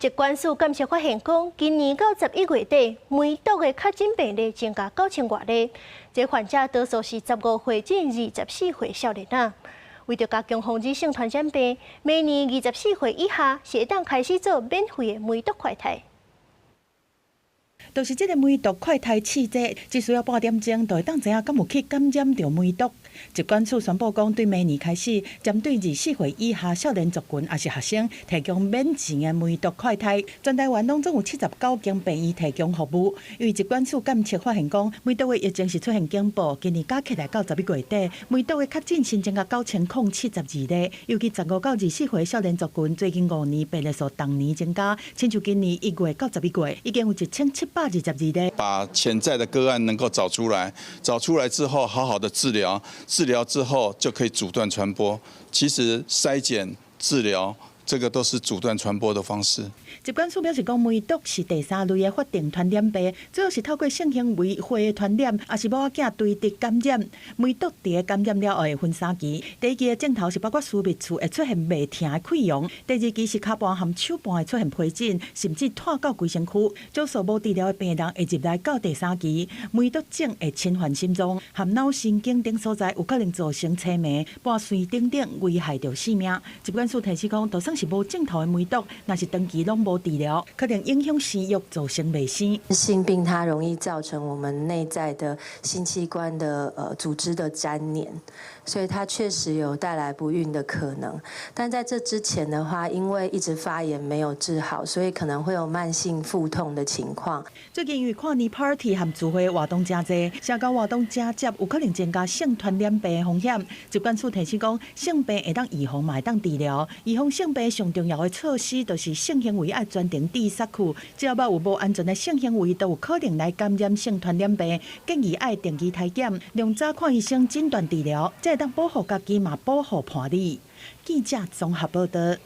疾管署監測發現講，今年到11月底，梅毒的確診病例增加9000外例，這患者多數是15歲至24歲少年仔。為著加強防止性傳染病，每年24歲以下是會當開始做免費的梅毒快篩。就是這个梅毒快篩試劑，只需要半點鐘就會當知影敢有去感染著梅毒。疾管署宣布講，對明年開始，針對24歲以下少年族群抑是學生，提供免錢的梅毒快篩。全台灣攏總有79間病院提供服務。因為疾管署監測發現講，梅毒的疫情是出現警報，今年加起來到11月底，梅毒的確診新增加9072例，尤其15到24歲少年族群，最近5年病例數逐年增加，親像今年1月到11月，已經有1722例。把潛在的個案能夠找出來，找出來之後好好的治療，治療之後就可以阻斷傳播。其實篩檢、治療，這個都是阻斷傳播的方式。疾管署表示講，梅毒是第三類的法定傳染病，主要是透過性行為血的傳染，抑是母仔垂直感染。梅毒佇感染了後會分三期，第一期的症頭是包括私密處會出現袂疼的潰瘍，第二期是跤盤和手盤會出現皮疹，甚至湠到規身軀。少數無治療的病人會入來到第三期，梅毒症會侵犯心臟和腦神經等所在，有可能造成痴迷、半衰等等危害著性命。疾管署提醒講，就算是無症頭的梅毒，若是長期攏無治療，可能影響生育，造成袂生。性病它容易造成我們內在的性器官的組織的粘連，所以它確實有帶來不孕的可能。但在這之前的話，因為一直發炎沒有治好，所以可能會有慢性腹痛的情況。最近因為跨年 party 和聚會活動誠濟，社交活動誠濟，有可能增加性傳染病的風險。疾管署提醒講，性病會當預防，嘛會當治療。預防性病上重要的措施，就是性行為愛全程戴索扣，只要有無安全的性行為，都有可能來感染性傳染病。建議愛定期體檢，量早看醫生診斷治療，才會當保護家己，嘛保護伴侶。記者綜合報道。